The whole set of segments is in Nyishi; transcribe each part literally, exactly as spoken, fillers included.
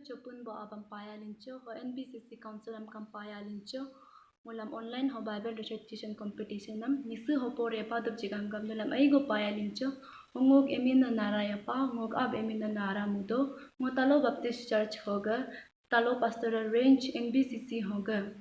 Chopun bo abam paya lincho, ho N B C C Council am kam paya lincho. Ngulam online ho Bible recitation competition am nisi ho pore padap jigam gam nulam aigo paya lincho. Ho ngok emin na Nara Yapa, ngok ab emin na Nara Mudo, ngo Talo Baptist Church hoga, Talo Pastoral Range, N B C C hoga.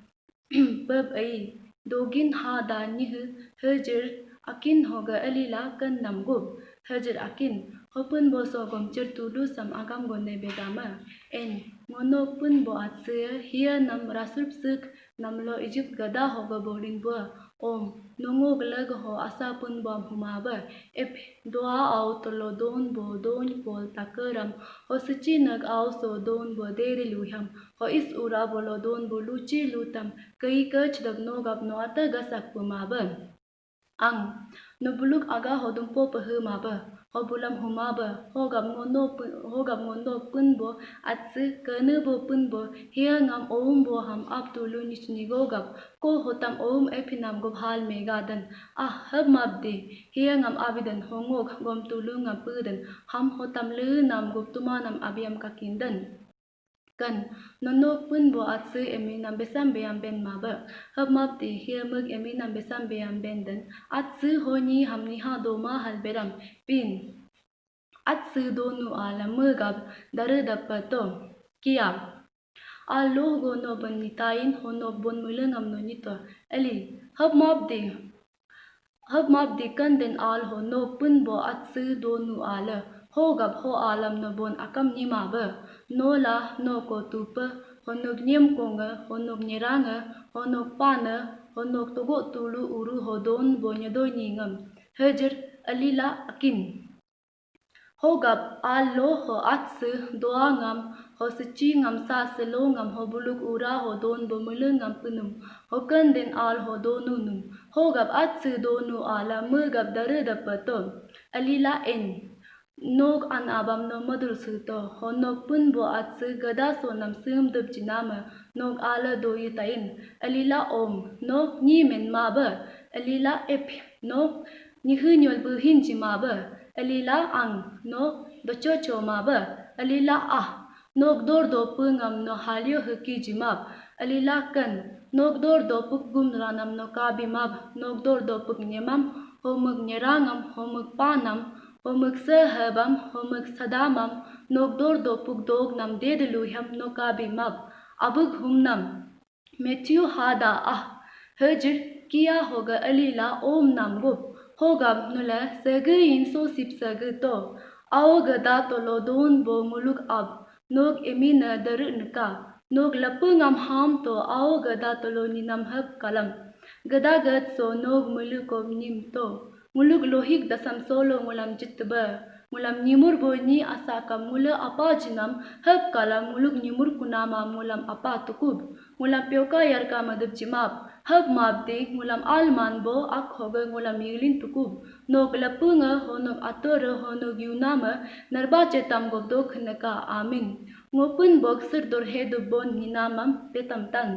Pep ai, dogin ha da nyihu, hejir akin hoga alila kan namgub, hejir akin, hopun boso gomchir tulu sam agam gone bedama, en, ngono pun bo atse, hia nam rasul psik, namlo Egypt gada hoga boling bua, om, nungo gelag ho asa pun bom humaba, ep, doa au tolo don bo don pol takaram, ho suci nag au so don bo deri luham, ho is ura bolo don bo luci lutam, kai kach dab no gab no ata gasak pumaba. Ang, no buluk aga ho dumpo pehe maba, ho bulam humaba, ho gab ngono pun, ho gab ngono pun bo atse kene bo pun bo hia ngam oum bo ham ap tulu nich nigo gab, ko hotam oum epinam gob hal mega dan, ah, hab mabdi, hia ngam abidan ho ngok gom tulu ngam pedan, ham hotam le nam gob tumanam abiam kakindan. Kan, nono pun bo atse emi nam besam beyam ben maba, hab mabdi, hia mug emi nam besam beyam ben dan, atse ho nyi ham niha doma hal beram, pin. Atse donu ala megab dare dapa to, kia. Alo go no bon nitain ho no bon mulengam no nito, eli, hab mabdi, hab mabdi kan den al ho no pun bo atse donu ala, ho gab ho alam no bon akam nima ba, no la no ko tupa, ho no nyem konga, ho no nyeranga, ho no pana, ho no togo tulu uru ho don bo nyedo nyingam, hejir alila akin. Ho gab alo ho atse doa ngam, ho suci ngam sa selo ngam ho buluk ura ho don bo mele ngam penum, ho kenden al ho donu num, ho gab atse donu ala me gab dare dapato, alila en. Nok an abam no madul suto, ho nok pun bo atse gada so nam sum dup jinama, nok ala doyi tain, alila om, nok nyi men maba, alila ep, nok nyihu nyol buhin jimaba, alila ang, nok docho cho maba, alila ah, nok dor dopu ngam no halio heki jimab, alila ken, nok dor dopuk gum ranam no kabi mab, nok dor dopuk nyemam, homuk nyerangam, homuk panam, homuk sehebam, homuk sadamam, nok dor dopuk dog nam dede luham no kabi mab, abuk humnam. Matthew hada ah, hejir kia hoga alila om namgup, hogam nula sege inso sip sege to, ao gada tolo don bo nguluk ab, nok emina daru neka, nok lapu ngam ham to ao gada tolo ninam hep kalam. Gada gad so nok mulu kom nim to, nguluk lohik dasam solo ngulam jitba, ngulam nyimur bo nyi asakam ngula apa jinam hep kalam nguluk nyimur kunama ngulam apa tukub. Ngulam pioka yarka madep jimap, hab map de ngulam alman bo ak hoga ngulam yilin tukub. Nok lapunga honok atora honok yunama narba chetam gobdo khnaka. Amin. Ngopun bok sir dorhe dubon ninamam petam tan.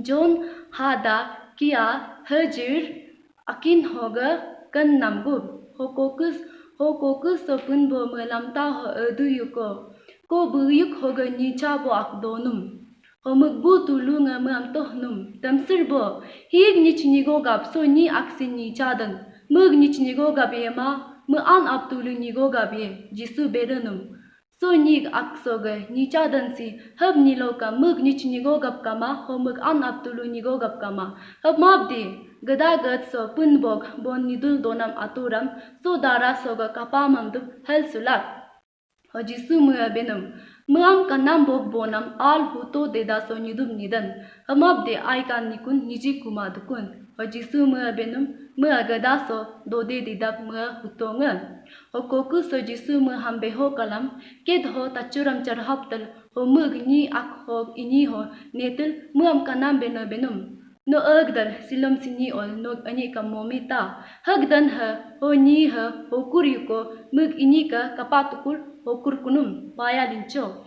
John hada kia hajir akin hoga kan namgub. Hokokus, hokokus sopun bo melamta ho edu yuko. Ko buyuk hoga nyicha bo ak donum. Homuk bu tulu nga meam toh num, tamsir bo, hiik nich nyigo gap so nyi aksin nyi chadan, mug nich nyigo gap ye ma, me an ap tulu nyigo gap ye, Jisu bedanum. So nyi ak soga nyi chadan si, hab nyi loka mug nich nyigo gap kama, homuk an ap tulu nyigo gap kama, hab mabdi, gada gad so pun bog, bon nidul donam aturam, so dara soga kapa mamdup, hel sulak. Ho Jisu mea benam, meam kanam bok bonam al huto deda so nyidum nidan, hamab de ai kan nikun niji kuma dukun. Ho Jisu mea benam, mea gada so dode didap mea huto nge. Ho koku so Jisu mea ham beho kalam, ked ho tachuram charhap tal, ho mug nyi ak ho ini ho netil meam kanam beno benum. No agdal silom sini ol nog ani ka momi ta. Hagdan ha, ho nyi ha, ho kur yuko, mug ini ka kapa tukul, ho kur kunum, paya lincho.